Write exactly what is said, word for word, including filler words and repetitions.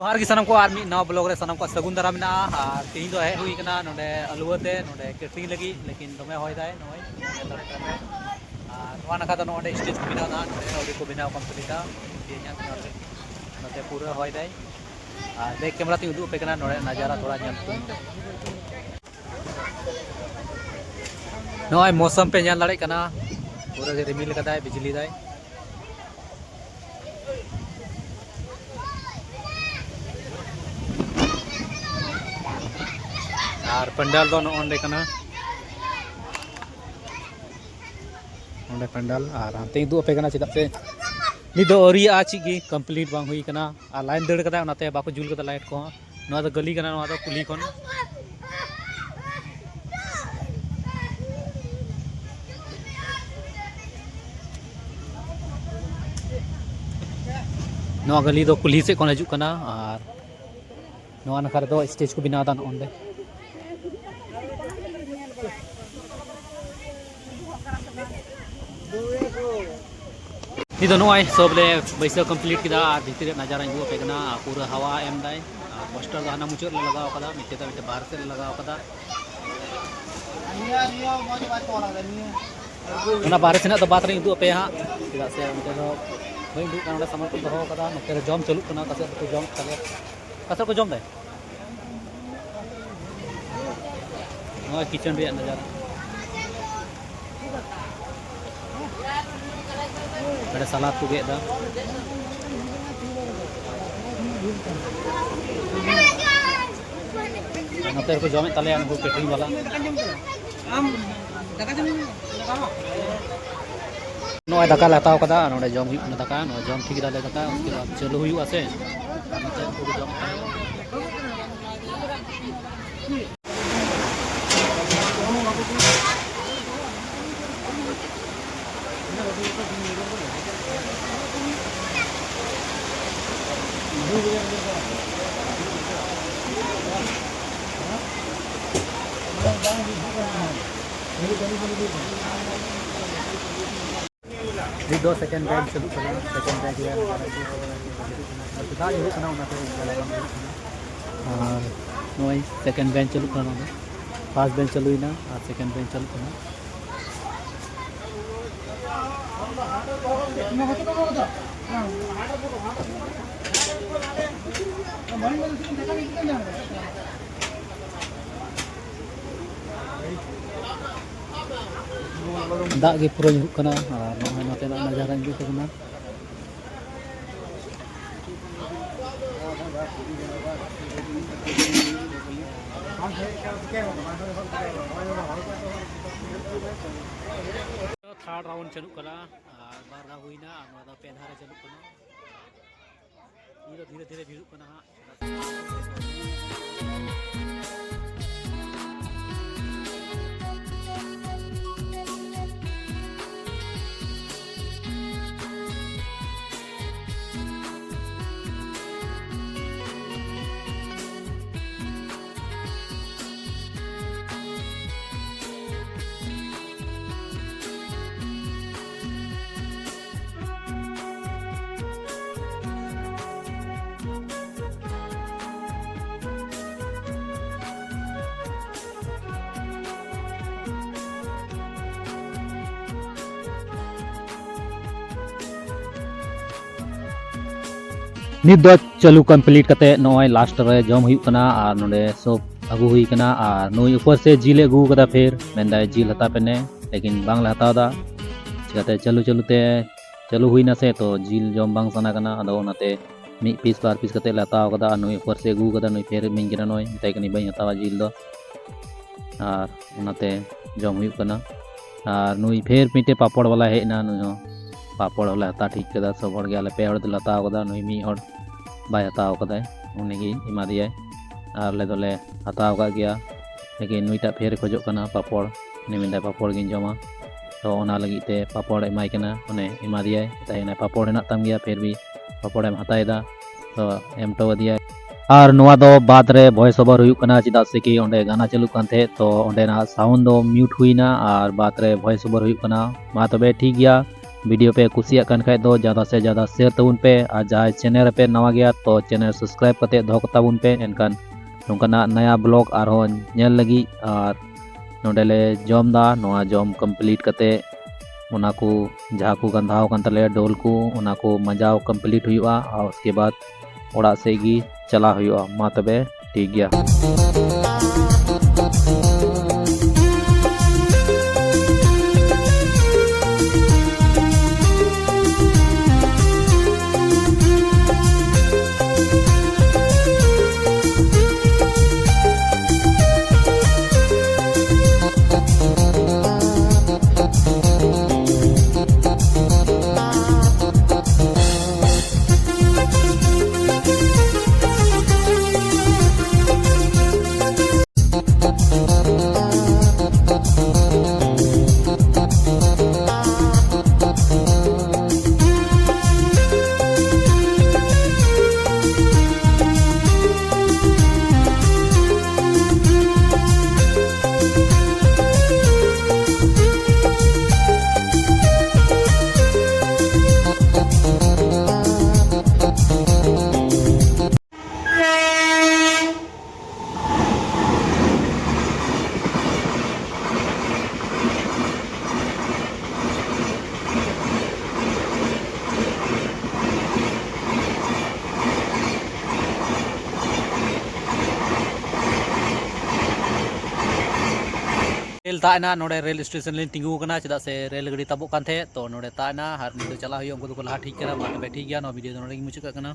ᱡᱚᱦᱟᱨ ᱜᱮ ᱥᱟᱱᱟᱢ ᱠᱚ, ᱟᱨ ᱢᱤᱫ ᱱᱟᱣᱟ ᱵᱞᱚᱜ ᱨᱮ ᱥᱟᱱᱟᱢ ᱠᱚᱣᱟᱜ ᱥᱟᱹᱜᱩᱱ ᱫᱟᱨᱟᱢ ᱢᱮᱱᱟᱜᱼᱟ᱾ ᱟᱨ ᱛᱮᱦᱮᱧ ᱫᱚ ᱦᱮᱡ ᱦᱩᱭ ᱠᱟᱱᱟ ᱱᱚᱰᱮ ᱟᱞᱩᱣᱟ ᱛᱮ, ᱱᱚᱰᱮ ᱠᱮᱴᱨᱤᱝ ᱞᱟᱹᱜᱤᱫ, ᱞᱮᱠᱤᱱ ᱫᱚᱢᱮ ᱦᱚᱭ ᱫᱟᱭ ᱱᱚᱜᱼᱚᱭ, ᱧᱮᱞ ᱫᱟᱲᱮᱭᱟᱜ ᱠᱟᱱ ᱯᱮ᱾ ᱟᱨ ᱱᱚᱣᱟ ᱱᱟᱠᱷᱟ ᱫᱚ ᱱᱚᱰᱮ ᱥᱴᱮᱡᱽ ᱠᱚ ᱵᱮᱱᱟᱣ ᱮᱫᱟ, ᱱᱚᱰᱮ ᱟᱹᱣᱨᱤ ᱠᱚ ᱵᱮᱱᱟᱣ ᱠᱚᱢᱯᱞᱤᱴᱟ᱾ ᱱᱚᱛᱮ ᱯᱩᱨᱟᱹ ᱦᱚᱭ ᱫᱟᱭ᱾ ᱟᱨ ᱵᱮᱠ ᱠᱮᱢᱮᱨᱟ ᱛᱮᱧ ᱩᱫᱩᱜ ᱟᱯᱮ ᱠᱟᱱᱟ ᱱᱚᱰᱮ ᱱᱟᱡᱟᱨᱟ ᱛᱷᱚᱲᱟ ᱧᱮᱞ ᱯᱮ᱾ ᱱᱚᱜᱼᱚᱭ ᱢᱳᱥᱚᱢ ᱯᱮ ᱧᱮᱞ ᱫᱟᱲᱮᱭᱟᱜ ᱠᱟᱱᱟ, ᱯᱩᱨᱟᱹ ᱜᱮ ᱨᱤᱢᱤᱞ ᱠᱟᱫᱟᱭ, ᱵᱤᱡᱽᱞᱤ ᱫᱟᱭ᱾ ᱟᱨ ᱯᱟᱱᱰᱟᱞ ᱫᱚ ᱱᱚᱜᱼᱚ ᱱᱚᱸᱰᱮ ᱠᱟᱱᱟ, ᱱᱚᱸᱰᱮ ᱯᱟᱱᱰᱟᱞ᱾ ᱟᱨ ᱦᱟᱱᱛᱮᱧ ᱩᱫᱩᱜ ᱟᱯᱮ ᱠᱟᱱᱟ, ᱪᱮᱫᱟᱜ ᱥᱮ ᱱᱤᱛ ᱫᱚ ᱟᱹᱣᱨᱤᱭᱟᱜᱼᱟ, ᱪᱮᱫ ᱜᱮ ᱠᱚᱢᱯᱞᱤᱴ ᱵᱟᱝ ᱦᱩᱭ ᱠᱟᱱᱟ᱾ ᱟᱨ ᱞᱟᱭᱤᱱ ᱫᱟᱹᱲ ᱠᱟᱫᱟᱭ, ᱚᱱᱟᱛᱮ ᱵᱟᱠᱚ ᱡᱩᱞ ᱠᱟᱫᱟ ᱞᱟᱭᱤᱴ ᱠᱚᱦᱚᱸ᱾ ᱱᱚᱣᱟ ᱫᱚ ᱜᱟᱹᱞᱤ ᱠᱟᱱᱟ, ᱱᱚᱣᱟ ᱫᱚ ᱠᱩᱞᱦᱤ ᱠᱷᱚᱱ᱾ ᱱᱚᱣᱟ ᱜᱟᱹᱞᱤ ᱫᱚ ᱠᱩᱞᱦᱤ ᱥᱮᱫ ᱠᱷᱚᱱ ᱦᱤᱡᱩᱜ ᱠᱟᱱᱟ᱾ ᱟᱨ ᱱᱚᱣᱟ ᱱᱟᱠᱷᱟ ᱨᱮᱫᱚ ᱥᱴᱮᱡᱽ ᱠᱚ ᱵᱮᱱᱟᱣ ᱮᱫᱟ ᱱᱚᱜᱼᱚ ᱱᱚᱸᱰᱮ᱾ ᱱᱤᱛ ᱫᱚ ᱱᱚᱜᱼᱚᱭ ᱥᱚᱵ ᱞᱮ ᱵᱟᱹᱭᱥᱟᱹᱣ ᱠᱚᱢᱯᱞᱤᱴ ᱠᱮᱫᱟ ᱟᱨ ᱵᱷᱤᱛᱤᱨ ᱨᱮ ᱱᱟᱡᱟᱨᱟᱧ ᱩᱫᱩᱜ ᱟᱯᱮ ᱠᱟᱱᱟ᱾ ᱟᱨ ᱯᱩᱨᱟᱹ ᱦᱟᱣᱟ ᱮᱢ ᱫᱟᱭ᱾ ᱟᱨ ᱯᱳᱥᱴᱟᱨ ᱫᱚ ᱦᱟᱱᱟ ᱢᱩᱪᱟᱹᱫ ᱨᱮᱞᱮ ᱞᱟᱜᱟᱣ ᱠᱟᱫᱟ, ᱢᱤᱫᱴᱮᱡ ᱫᱚ ᱢᱤᱫᱴᱮᱡ ᱵᱟᱦᱨᱮ ᱥᱮᱫ ᱞᱮ ᱞᱟᱜᱟᱣ ᱠᱟᱫᱟ᱾ ᱚᱱᱟ ᱵᱟᱦᱨᱮ ᱥᱮᱱᱟᱜ ᱫᱚ ᱵᱟᱫᱽ ᱨᱮᱧ ᱩᱫᱩᱜ ᱟᱯᱮᱭᱟ ᱦᱟᱸᱜ, ᱪᱮᱫᱟᱜ ᱥᱮ ᱚᱱᱛᱮ ᱫᱚ ᱵᱟᱹᱧ ᱩᱫᱩᱜ ᱠᱟᱱᱟ᱾ ᱚᱸᱰᱮ ᱥᱟᱢᱟᱱ ᱠᱚ ᱫᱚᱦᱚ ᱠᱟᱫᱟ, ᱱᱚᱛᱮ ᱨᱮ ᱡᱚᱢ ᱪᱟᱹᱞᱩᱜ ᱠᱟᱱᱟ, ᱚᱠᱟ ᱥᱮᱫ ᱫᱚᱠᱚ ᱡᱚᱢ ᱛᱟᱞᱮᱭᱟ᱾ ᱚᱠᱟ ᱥᱮᱫ ᱠᱚ ᱡᱚᱢ ᱫᱟᱭ? ᱱᱚᱜᱼᱚᱭ ᱠᱤᱪᱮᱱ ᱨᱮᱭᱟᱜ ᱱᱟᱡᱟᱨᱟ᱾ ᱱᱚᱰᱮ ᱥᱟᱞᱟᱫ ᱠᱚ ᱜᱮᱫ ᱮᱫᱟ᱾ ᱱᱚᱛᱮ ᱨᱮᱠᱚ ᱡᱚᱢᱮᱫ ᱛᱟᱞᱮᱭᱟ ᱱᱩᱠᱩ ᱠᱮᱴᱨᱤᱝ ᱵᱟᱞᱟ᱾ ᱱᱚᱜᱼᱚᱭ ᱫᱟᱠᱟ ᱞᱮ ᱦᱟᱛᱟᱣ ᱠᱟᱫᱟ, ᱱᱚᱰᱮ ᱡᱚᱢ ᱦᱩᱭᱩᱜ ᱠᱟᱱᱟ ᱫᱟᱠᱟ᱾ ᱱᱚᱰᱮ ᱡᱚᱢ ᱴᱷᱤᱠ ᱫᱟᱞᱮ ᱫᱟᱠᱟ, ᱩᱥᱠᱮ ᱵᱟᱫ ᱪᱟᱹᱞᱩ ᱦᱩᱭᱩᱜᱼᱟ ᱥᱮ᱾ ᱟᱨ ᱱᱚᱛᱮ ᱩᱱᱠᱩ ᱠᱚ ᱡᱚᱢ ᱠᱟᱱᱟ᱾ ᱱᱤᱛ ᱫᱚ ᱥᱮᱠᱮᱱᱰ ᱵᱮᱪ ᱪᱟᱹᱞᱩᱜ ᱠᱟᱱᱟ, ᱥᱮᱠᱮᱱᱰ ᱵᱮᱪ ᱨᱮ ᱟᱨ ᱫᱟᱜ ᱧᱩᱨᱩᱜ ᱠᱟᱱᱟ, ᱚᱱᱟᱛᱮ ᱪᱟᱞᱟᱣ ᱵᱟᱝ ᱦᱩᱭᱩᱜ ᱠᱟᱱᱟ᱾ ᱟᱨ ᱱᱚᱜᱼᱚᱭ second bench ᱪᱟᱹᱞᱩᱜ ᱠᱟᱱᱟ, ᱱᱚᱰᱮ first bench ᱪᱟᱹᱞᱩᱭᱮᱱᱟ ᱟᱨ second bench ᱪᱟᱹᱞᱩᱜ ᱠᱟᱱᱟ᱾ ᱫᱟᱜ ᱜᱮ ᱯᱩᱨᱟᱹ ᱧᱩᱨᱩᱜ ᱠᱟᱱᱟ ᱟᱨ ᱱᱚᱜᱼᱚᱭ ᱱᱚᱛᱮᱱᱟᱜ ᱱᱟᱡᱟᱨᱟᱧ ᱩᱫᱩᱜ ᱟᱯᱮ ᱠᱟᱱᱟ᱾ Third round ᱪᱟᱹᱞᱩᱜ ᱠᱟᱱᱟ ᱟᱨ ᱵᱟᱨ ᱫᱷᱟᱣ ᱦᱩᱭᱱᱟ ᱟᱨ ᱱᱚᱣᱟ ᱫᱚ ᱯᱮ ᱫᱷᱟᱣ ᱨᱮ ᱪᱟᱹᱞᱩᱜ ᱠᱟᱱᱟ᱾ ᱱᱤᱭᱟᱹ ᱫᱚ ᱫᱷᱤᱨᱮ ᱫᱷᱤᱨᱮ ᱵᱷᱤᱲᱚᱜ ᱠᱟᱱᱟ ᱦᱟᱸᱜ᱾ ᱱᱤᱛ ᱫᱚ ᱪᱟᱹᱞᱩ complete ᱠᱟᱛᱮ ᱱᱚᱜᱼᱚᱭ last ᱨᱮ ᱡᱚᱢ ᱦᱩᱭᱩᱜ ᱠᱟᱱᱟ ᱟᱨ ᱱᱚᱰᱮ ᱥᱚᱵ ᱟᱹᱜᱩ ᱦᱩᱭ ᱠᱟᱱᱟ ᱟᱨ ᱱᱩᱭ ᱩᱯᱚᱨ ᱥᱮ ᱡᱤᱞ ᱮ ᱟᱹᱜᱩ ᱠᱟᱫᱟ, ᱯᱷᱤᱨ ᱢᱮᱱᱫᱟᱭ ᱡᱤᱞ ᱦᱟᱛᱟᱣ ᱯᱮ ᱱᱮ, ᱞᱮᱠᱤᱱ ᱵᱟᱝᱞᱮ ᱦᱟᱛᱟᱣ ᱮᱫᱟ᱾ ᱪᱤᱠᱟᱹᱛᱮ ᱪᱟᱹᱞᱩ ᱪᱟᱹᱞᱩ ᱛᱮ ᱪᱟᱹᱞᱩ ᱦᱩᱭᱱᱟ ᱥᱮ, ᱛᱚ ᱡᱤᱞ ᱡᱚᱢ ᱵᱟᱝ ᱥᱟᱱᱟ ᱠᱟᱱᱟ, ᱟᱫᱚ ᱚᱱᱟᱛᱮ ᱢᱤᱫ piece ᱵᱟᱨ piece ᱠᱟᱛᱮ ᱞᱮ ᱦᱟᱛᱟᱣ ᱠᱟᱫᱟ᱾ ᱟᱨ ᱱᱩᱭ ᱩᱯᱚᱨ ᱥᱮ ᱟᱹᱜᱩ ᱠᱟᱫᱟ, ᱱᱩᱭ ᱯᱷᱤᱨ ᱤᱢᱟᱹᱧ ᱠᱟᱱᱟ, ᱱᱩᱭ ᱢᱮᱛᱟᱭ ᱠᱟᱹᱱᱟᱹᱧ ᱵᱟᱹᱧ ᱦᱟᱛᱟᱣᱟ ᱡᱤᱞ ᱫᱚ᱾ ᱟᱨ ᱚᱱᱟᱛᱮ ᱡᱚᱢ ᱦᱩᱭᱩᱜ ᱠᱟᱱᱟ᱾ ᱟᱨ ᱱᱩᱭ ᱯᱷᱮᱨ ᱢᱤᱫᱴᱮᱡ ᱯᱟᱯᱚᱲ ᱵᱟᱞᱟᱭ ᱦᱮᱡ ᱮᱱᱟ, ᱱᱩᱭ ᱦᱚᱸ ᱯᱟᱯᱚᱲ ᱦᱚᱸᱞᱮ ᱦᱟᱛᱟᱣ ᱴᱷᱤᱠ ᱠᱟᱫᱟ᱾ ᱥᱚᱵ ᱦᱚᱲ ᱜᱮ ᱟᱞᱮ ᱯᱮ ᱦᱚᱲ ᱫᱚᱞᱮ ᱦᱟᱛᱟᱣ ᱠᱟᱫᱟ, ᱱᱩᱭ ᱢᱤᱫ ᱦᱚᱲ ᱵᱟᱭ ᱦᱟᱛᱟᱣ ᱠᱟᱫᱟᱭ, ᱩᱱᱤ ᱜᱮ ᱮᱢᱟ ᱫᱮᱭᱟᱭ᱾ ᱟᱨ ᱟᱞᱮ ᱫᱚᱞᱮ ᱦᱟᱛᱟᱣ ᱠᱟᱜ ᱜᱮᱭᱟ, ᱞᱮᱠᱤᱱ ᱱᱩᱭᱴᱟᱜ ᱯᱷᱮᱨ ᱮ ᱠᱷᱚᱡᱚᱜ ᱠᱟᱱᱟ ᱯᱟᱯᱚᱲ, ᱩᱱᱤ ᱢᱮᱱᱫᱟᱭ ᱯᱟᱯᱚᱲ ᱜᱤᱧ ᱡᱚᱢᱟ᱾ ᱛᱚ ᱚᱱᱟ ᱞᱟᱹᱜᱤᱫ ᱛᱮ ᱯᱟᱯᱚᱲ ᱮᱢᱟᱭ ᱠᱟᱱᱟ, ᱚᱱᱮ ᱮᱢᱟ ᱫᱮᱭᱟᱭ, ᱢᱮᱛᱟᱭ ᱠᱟᱱᱟᱭ ᱯᱟᱯᱚᱲ ᱦᱮᱱᱟᱜ ᱛᱟᱢ ᱜᱮᱭᱟ, ᱯᱷᱮᱨ ᱵᱷᱤ ᱯᱟᱯᱚᱲᱮᱢ ᱦᱟᱛᱟᱣ ᱮᱫᱟ᱾ ᱛᱚ ᱮᱢ ᱦᱚᱴᱚ ᱟᱫᱮᱭᱟᱭ᱾ ᱟᱨ ᱱᱚᱣᱟ ᱫᱚ ᱵᱟᱫᱽ ᱨᱮ voice over ᱦᱩᱭᱩᱜ ᱠᱟᱱᱟ, ᱪᱮᱫᱟᱜ ᱥᱮ ᱠᱤ ᱚᱸᱰᱮ ᱜᱟᱱᱟ ᱪᱟᱹᱞᱩᱜ ᱠᱟᱱ ᱛᱟᱦᱮᱸᱫ, ᱛᱚ ᱚᱸᱰᱮᱱᱟᱜ sound ᱫᱚ mute ᱦᱩᱭᱱᱟ ᱟᱨ ᱵᱟᱫᱽ ᱨᱮ voice over ᱦᱩᱭᱩᱜ ᱠᱟᱱᱟ᱾ ᱢᱟ ᱛᱚᱵᱮ ᱴᱷᱤᱠ ᱜᱮᱭᱟ, video ᱯᱮ ᱠᱩᱥᱤᱭᱟᱜ ᱠᱟᱱ ᱠᱷᱟᱡ ᱫᱚ ᱡᱟᱫᱟ ᱥᱮ ᱡᱟᱫᱟ share ᱛᱟᱵᱚᱱ ᱯᱮ, ᱟᱨ ᱡᱟᱦᱟᱸᱭ channel ᱨᱮᱯᱮ ᱱᱟᱣᱟ ᱜᱮᱭᱟ ᱛᱚ channel subscribe ᱠᱟᱛᱮ ᱫᱚᱦᱚ ᱠᱟᱛᱟ ᱵᱚᱱ ᱯᱮ, ᱮᱱᱠᱷᱟᱱ ᱱᱚᱝᱠᱟᱱᱟᱜ ᱱᱟᱭᱟ vlog ᱟᱨᱦᱚᱸ ᱧᱮᱞ ᱞᱟᱹᱜᱤᱫ᱾ ᱟᱨ ᱱᱚᱰᱮ ᱞᱮ ᱡᱚᱢ ᱫᱟ, ᱱᱚᱣᱟ ᱡᱚᱢ complete ᱠᱟᱛᱮ ᱚᱱᱟ ᱠᱚ ᱡᱟᱦᱟᱸ ᱠᱚ ᱜᱟᱸᱫᱷᱟᱣ ᱠᱟᱱ ᱛᱟᱞᱮᱭᱟ ᱰᱳᱞ ᱠᱚ, ᱚᱱᱟ ᱠᱚ ᱢᱟᱡᱟᱣ complete ᱦᱩᱭᱩᱜᱼᱟ, ᱟᱨ ᱩᱥᱠᱮ ᱵᱟᱫ ᱚᱲᱟᱜ ᱥᱮᱫ ᱜᱮ ᱪᱟᱞᱟᱣ ᱦᱩᱭᱩᱜᱼᱟ᱾ ᱢᱟ ᱛᱚᱵᱮ ᱴᱷᱤᱠ ᱜᱮᱭᱟ᱾ ᱨᱮᱞ ᱛᱟᱵ ᱮᱱᱟ, ᱱᱚᱰᱮ ᱨᱮᱞ ᱥᱴᱮᱥᱚᱱ ᱞᱤᱧ ᱛᱤᱸᱜᱩ ᱟᱠᱟᱱᱟ, ᱪᱮᱫᱟᱜ ᱥᱮ ᱨᱮᱞ ᱜᱟᱹᱰᱤ ᱛᱟᱵᱚᱜ ᱠᱟᱱ ᱛᱟᱦᱮᱸᱫ᱾ ᱛᱚ ᱱᱚᱰᱮ ᱛᱟᱵ ᱮᱱᱟ ᱟᱨ ᱱᱤᱛ ᱫᱚ ᱪᱟᱞᱟᱜ ᱦᱩᱭᱩᱜᱼᱟ, ᱩᱱᱠᱩ ᱫᱚᱠᱚ ᱞᱟᱦᱟ ᱴᱷᱤᱠ ᱠᱟᱱᱟ᱾ ᱢᱟ ᱛᱚᱵᱮ ᱴᱷᱤᱠ ᱜᱮᱭᱟ, ᱱᱚᱣᱟ video ᱫᱚ ᱱᱚᱰᱮ ᱜᱮ ᱢᱩᱪᱟᱹᱫ ᱠᱟᱜ ᱠᱟᱱᱟ᱾